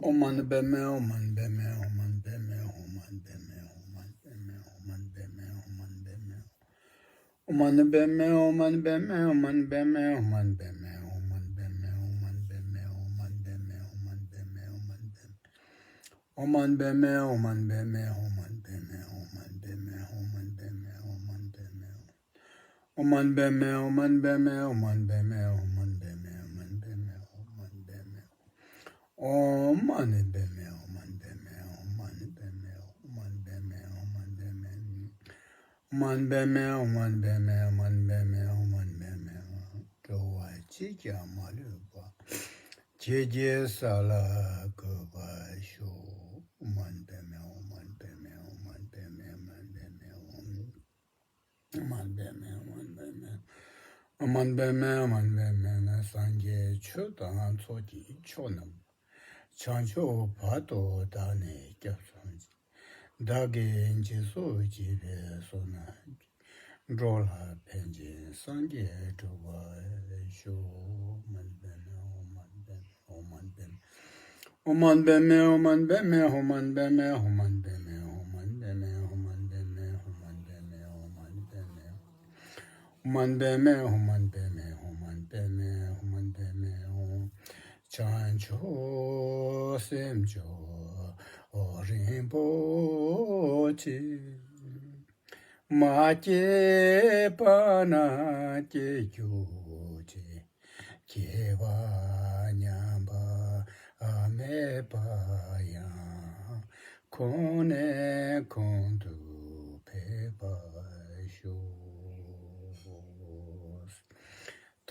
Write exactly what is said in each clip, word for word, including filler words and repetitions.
ཨོཾ་མ་ཎི་པདྨེ་ཧཱུྃ། མ་ཎི་པདྨེ་ཧཱུྃ། མ་ཎི་པདྨེ་ཧཱུྃ། མ་ཎི་པདྨེ་ཧཱུྃ། མ་ཎི་པདྨེ་ཧཱུྃ། མ་ཎི་པདྨེ་ཧཱུྃ། མ་ཎི་པདྨེ་ཧཱུྃ། མ་ཎི་པདྨེ་ཧཱུྃ། མ་ཎི་པདྨེ་ཧཱུྃ། མ་ཎི་པདྨེ་ཧཱུྃ། ཨོཾ་མ་ཎི་པདྨེ་ཧཱུྃ། མ་ཎི་པདྨེ་ཧཱུྃ། མ་ཎི་པདྨེ་ཧཱུྃ། མ་ཎི་པདྨེ་ཧཱུྃ། མ་ཎི་པདྨེ་ཧཱུྃ། མ་ཎི་པདྨེ་ཧཱུྃ། མ་ཎི་པདྨེ་ཧཱུྃ། མ་ཎི་པདྨེ་ཧཱུྃ། མ་ཎི་པདྨེ་ཧཱུྃ། མ་ཎི་པདྨེ་ཧཱུྃ། ཨོཾ་མ་ཎི་པདྨེ་ཧཱུྃ། མ་ཎི་པདྨེ་ཧཱུྃ། མ་ཎི་པདྨེ་ཧཱུྃ། མ་ཎི་པདྨེ་ཧཱུྃ། མ་ཎི་པདྨེ་ཧཱུྃ། མ་ཎི་པདྨེ་ཧཱུྃ། ཨོཾ་མ་ཎི་པདྨེ་ཧཱུྃ། མ་ཎི་པདྨེ་ཧཱུྃ། མ་ཎི་པདྨེ་ཧཱུྃ། མ་ཎི་པདྨེ་ཧཱུྃ། མ་ཎི་པདྨེ་ཧཱུྃ། མ་ཎི་པདྨེ་ཧཱུྃ། མ་ཎི་པདྨེ་ཧཱུྃ། མ་ཎི་པདྨེ་ཧཱུྃ། མ་ཎི་པདྨེ་ཧཱུྃ། འགྲོ་བ་གཅིག་ཀྱང་མ་ལུས་པ། ཇི་སྐད་གསལ་ལ་འགོད་པར་ཤོག། ཨོཾ་མ་ཎི་པདྨེ་ཧཱུྃ། མ་ཎི་པདྨེ་ཧཱུྃ། མ་ཎི་པདྨེ་ཧཱུྃ། མ་ཎི་པདྨེ་ཧཱུྃ། མ་ཎི་པདྨེ་ཧཱུྃ། མ་ཎི་པདྨེ་ཧཱུྃ། མ་ཎི་པདྨེ་ཧཱུྃ། མ་ཎི་པདྨེ་ཧཱུྃ། སངས་རྒྱས་ཆོས་དང་ཚོགས་ཀྱི་མཆོག་རྣམས། བྱང་ཕྱོགས་བར་དུ་བདག་ནི་སྐྱབས་སུ་མཆི། བདག་གིས་འཇིགས་སུ་བྱེད་པའི་བསོད་ནམས་ཀྱིས། འགྲོ་ལ་ཕན་ཕྱིར་སངས་རྒྱས་འགྲུབ་པར་ཤོག། ཨོཾ་མ་ཎི་པདྨེ་ཧཱུྃ། མ་ཎི་པདྨེ་ཧཱུྃ། མ་ཎི་པདྨེ་ཧཱུྃ། མ་ཎི་པདྨེ་ཧཱུྃ། མ་ཎི་པདྨེ་ཧཱུྃ། མ་ཎི་པདྨེ་ཧཱུྃ། མ་ཎི་པདྨེ་ཧཱུྃ། མ་ཎི་པདྨེ་ཧཱུྃ། མ་ཎི་པདྨེ་ཧཱུྃ། མ་ཎི་པདྨེ་ཧཱུྃ། མ་ཎི་པདྨེ་ཧཱུྃ། མ་ཎི་པདྨེ་ཧཱུྃ། མ་ཎི་པདྨེ་ཧཱུྃ། བྱང་ཆུབ་སེམས་མཆོག་རིན་པོ་ཆེ། མ་སྐྱེས་པ་ན་སྐྱེ་གྱུར་ཅིག། སྐྱེས་པ་ཉམས་པ་མེད་པ་ཡང་། གོང་ནས་གོང་དུ་འཕེལ་བར་ཤོག།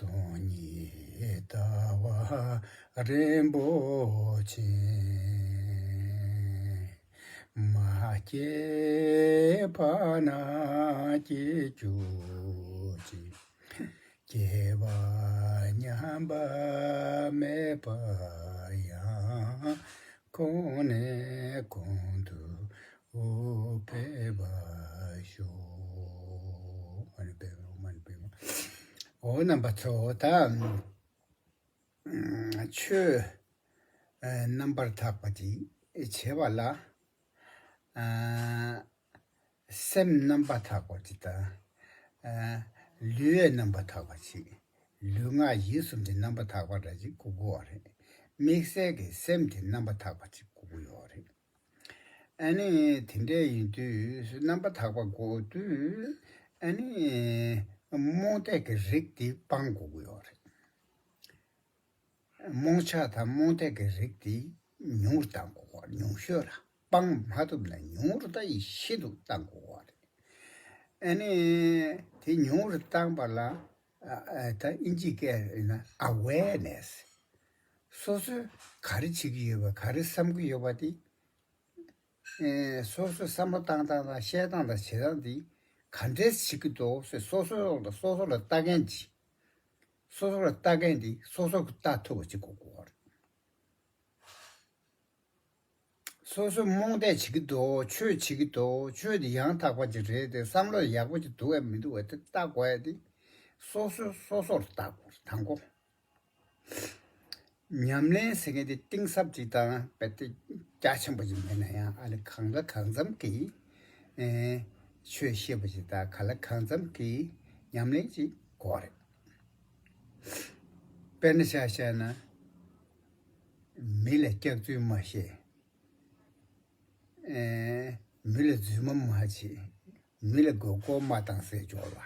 སྟོང་ཉིད་ལྟ་བ་རིན་པོ་ཆེ། མ་སྐྱེས་པ་ན་སྐྱེ་གྱུར་ཅིག། སྐྱེས་པ་ཉམས་པ་མེད་པ་ཡང་། གོང་ནས་གོང་དུ་འཕེལ་བར་ཤོག། མ་ཎི་པདྨེ་ཧཱུྃ། མ་ཎི་པདྨེ་ཧཱུྃ། འོ་རྣམ་པ་ཚོ། ད་ཆོས་རྣམ་པར་དག་པ་ཅིག་བྱེད་པ་ལ། སེམས་རྣམ་པར་དག་པ་ཅིག་དང་། ལུས་རྣམ་པར་དག་པ་ཅིག། ལུས་ངག་ཡིད་གསུམ་གྱི་རྣམ་པར་དག་པ་འདྲ་ཅིག་དགོས་ཀྱི་ཡོད་རེད། དམིགས་བསལ་གྱི་སེམས་ཀྱི་རྣམ་པར་དག་པ་ཅིག་དགོས་ཀྱི་ཡོད་རེད། ཨ་ནི་དེ་འདྲ་ཡིན་དུས་རྣམ་པར་དག་པ་དགོས་དུས། ཨ་ནི་རྨོངས་དད་ཀྱི་རིགས་དེ་སྤང་དགོས་ཀྱི་ཡོད་རེད། རྨོངས་ཆགས་དང་རྨོངས་དད་ཀྱི་རིགས་དེ་ཉུང་རུ་བཏང་དགོས་པ། ཉུང་ཤོས་ལ་སྤང་མ་ཐུབ་ན་ཉུང་རུ་ད་ཡིད་ཆེས་དུ་བཏང་དགོས་པ་རེད། ཨ་ནི་དེ་ཉུང་རུ་བཏང་པ་ལ། ཨ་ཨ་ད་ཨིན་ཇི་སྐད་ཡིན་ན་ཨ་ཝེར་ནེ་སི། སོ་སོས་ག་རེ་བྱེད་ཀྱི་ཡོད་པ། ག་རེ་བསམ་གྱི་ཡོད་པ་དེ། ཨེ། སོ་སོའི་བསམ་བློ་བཏང་སྟངས་དང་བཤད་སྟངས་དང་བྱེད་སྟངས་འདི་ག་འདྲས་བྱེད་ཀྱི་འདུག་ཟེར་སོ་སོའི་ཐོག་ལ་སོ་སོ་ལ་ལྟ་མཁན་ཅིག། སོ་སོ་ལ་ལྟ་མཁན་འདི་སོ་སོ་གིས་ལྟ་ཐུབ་པ་ཅིག་དགོས་ཀྱི་ཡོད་རེད། སོ་སོས་རྨོངས་དད་བྱེད་ཀྱི་འདུག། ཆོས་བྱེད་ཀྱི་འདུག། ཆོས་འདི་ཡང་དག་པ་ཅིག་རེད་དེ། བསམ་བློ་ཡག་པོ་ཅིག་འདུག་གས་མི་འདུག་གས་དེ་ལྟ་དགོས་ཡ་དེ། སོ་སོས་སོ་སོར་ལྟ་དགོས་རེད། དང་པོ། ཉམས་ལེན་ཟེར་མཁན་དེ་གཏིང་ཟབ་ཅིག་དང་རྦད་དེ་རྒྱ་ཆེན་པོ་ཅིག་མེད་ན་ཡང་། ཨ་ནི་གང་ལ་གང་འཚམ་གྱིས། ཨེ། ཆོས་ཤེས་པ་ཅིག་དང་། གང་ལ་གང་འཚམ་གྱིས་ཉམས་ལེན་ཅིག་དགོས་རེད། དཔེར་ན་ཆ་བཞག་ན། མི་ལ་སྐྱག་རྫུན་མ་བཤད། ཨེ། མི་ལ་རྫུན་མ་མ་བྱེད། མི་ལ་མགོ་སྐོར་མ་བཏང་ཟེར་ཆོག་ལ།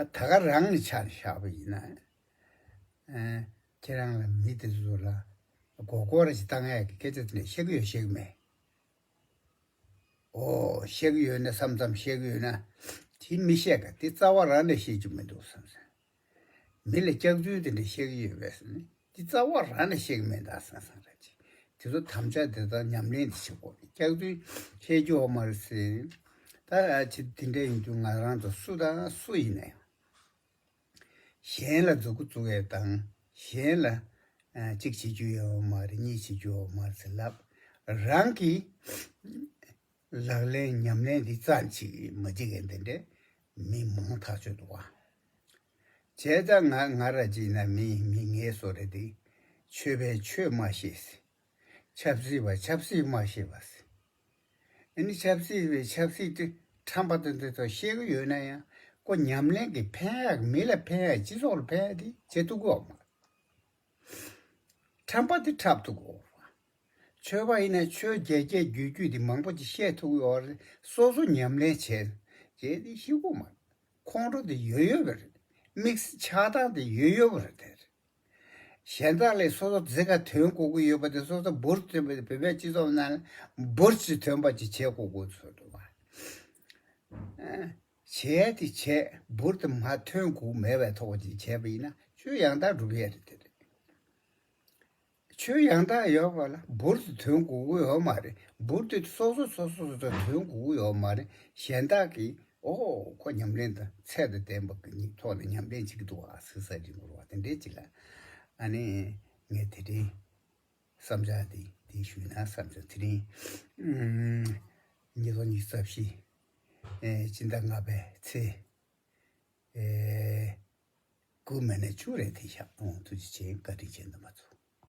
ཨ། ད་ག་རང་གི་ཆ་ནས་བཞག་པ་ཡིན་ན། ཨ། ཁྱེད་རང་ལ་མི་དེ་ཚོ་ལ་མགོ་སྐོར་རེ་ཞིག་བཏང་ཡག་གི་སྐད་ཆ་དེ་འདྲ་བཤད་ཀྱི་ཡོད་བཤད་ཀྱི་མེད། ཨོ། བཤད་ཀྱི་ཡོད་ན་བསམ་བསམ། བཤད་ཀྱི་ཡོད་ན་དེ་མི་བཤད་ག། དེ་རྩ་བ་རང་ནས་བཤད་རྒྱུ་མི་འདུག་བསམ་བསམ། མི་ལ་སྐྱག་རྫུན་དེ་འདྲ་བཤད་ཀྱི་ཡོད་པས་ཟེར་ནས་དེ་རྩ་བ་རང་ནས་བཤད་ཀྱི་མེད་ད་བསམ་བསམ་ར་ཅིག། དེ་ཚོ་དམ་བཅའ་དེ་དང་ཉམས་ལེན་དེ་བྱེད་དགོས་རེད། སྐྱག་རྫུན་བཤད་རྒྱུ་ཡོད་མ་རེད་ཟེར། ད་ཨ་ཅེ་དེ་འདྲ་ཡིན་དུས་ང་རང་ཚོ་སུ་དང་སུ་ཡིན་ན་ཡང་། གཞན་ལ་མཛུབ་གུ་བཙུགས་ཡས་དང་། གཞན་ལ་ཨ་གཅིག་བྱེད་རྒྱུ་ཡོད་མ་རེད། གཉིས་བྱེད་རྒྱུ་ཡོད་མ་རེད་ཟེར་ལབ། རང་གི་ལག་ལེན་ཉམས་ལེན་འདི་རྩ་ནས་མ་བྱེད་མཁན་དེ་འདྲའི་མི་མང་ཐག་ཆོད་འདུག་བ། བྱས་ཙང་ང་ང་ར་ཅིག་ན་མི་མི་ངལ་གསོ་རེད་དེ། ཆོས་པས་ཆོས་མ་ཤེས། ཆབ་སྲིད་པ་ཆབ་སྲིད་མ་ཤེས་པ་ཟེར། ཨ་ནི་ཆབ་སྲིད་པའི་ཆབ་སྲིད་དེ་ཁྲམ་པ་དེ་ཚོ་ཤེས་ཀྱི་ཡོད་ན་ཡང་ཁོ་ཉམས་ལེན་གྱི་ཕན་ཡག་མི་ལ་ཕན་ཡག་སྤྱི་ཚོགས་ལ་ཕན་ཡག་དེ་བྱེད་ཐུབ་ཀྱི་ཡོད་མ་རེད། ཁྲམ་པ་དེ་འཁྲབ་ཐུབ་ཀྱི་ཡོད་རེད། ཆོས་པ་ཡིན་ན་ཆོས་རྒྱལ་རྒྱལ་རྒྱུད་རྒྱུད་དེ་མང་པོ་ཅིག་བཤད་ཐུབ་ཀྱི་ཡོད་རེད། སོ་སོ་ཉམས་ལེན་བྱས་བྱས་དེ་ཤེས་ཀྱི་ཡོད་མ་རེད། ཁོང་ཁྲོ་དེ་ཡོད་ཡོད་པ་རེད། དམིགས་བསལ་ཆགས་སྡང་དེ་ཡོད་ཡོད་པ་རེད་དེ། གཞན་དག་ལས་སོ་སོ་རྫིག་ག་ཐོན་དགོས་ཀྱི་ཡོད་པ་དེ་སོ་སོ་འབུར་ཐོན་པའི་བོད་པའི་སྤྱི་ཚོགས་ནང་འབུར་ཅིག་ཐོན་པ་ཅིག་བྱེད་དགོས་དགོས་ཚོད་འདུག་བ། བྱས་ཏེ་བྱས་འབུར་དེ་མ་ཐོན་དགོས་མེད་པའི་ཐོག་ཅིག་བྱས་པ་ཡིན་ན་ཆོས་ཡང་དག་འགྲུབ་ཡས་རེད་དེ་རེད། ཆོས་ཡང་དག་ཡོད་པ་ལ་འབུར་དེ་ཐོན་དགོས་ཀྱི་ཡོད་མ་རེད། འབུར་དེ་སོ་སོ་སོ་སོ་སོ་ཐོན་དགོས་ཀྱི་ཡོད་མ་རེད། གཞན་དག་གིས་ཨོ་ཁོ་ཉམས་ལེན་དང་ཚད་དང་ལྡན་པ་གི་ཐོག་ནས་ཉམས་ལེན་བྱེད་ཀྱི་འདུག་ཨ་ཟེར་ས་རིག་འགྲོ་བ་དེ་འདྲས་ཅིག་ལ། ཨ་ནི་ངས་དེ་རིང་བསམ་འཆར་དེ་དེ་ཞུས་ན་བསམ་བྱུང་། དེ་རིང་ཉིས་སྟོང་ཉི་ཤུ་རྩ་བཞི་ཨེ་སྤྱི་ཟླ་ལྔ་པའི་ཚེས་ཨེ་དགུ་མིན་ན་བཅུ་རེད་དེ་ཤག་ཨོ་ཐུགས་རྗེ་ཆེ། བཀའ་དྲིན་ཆེ་རྣམ་པ་ཚོ།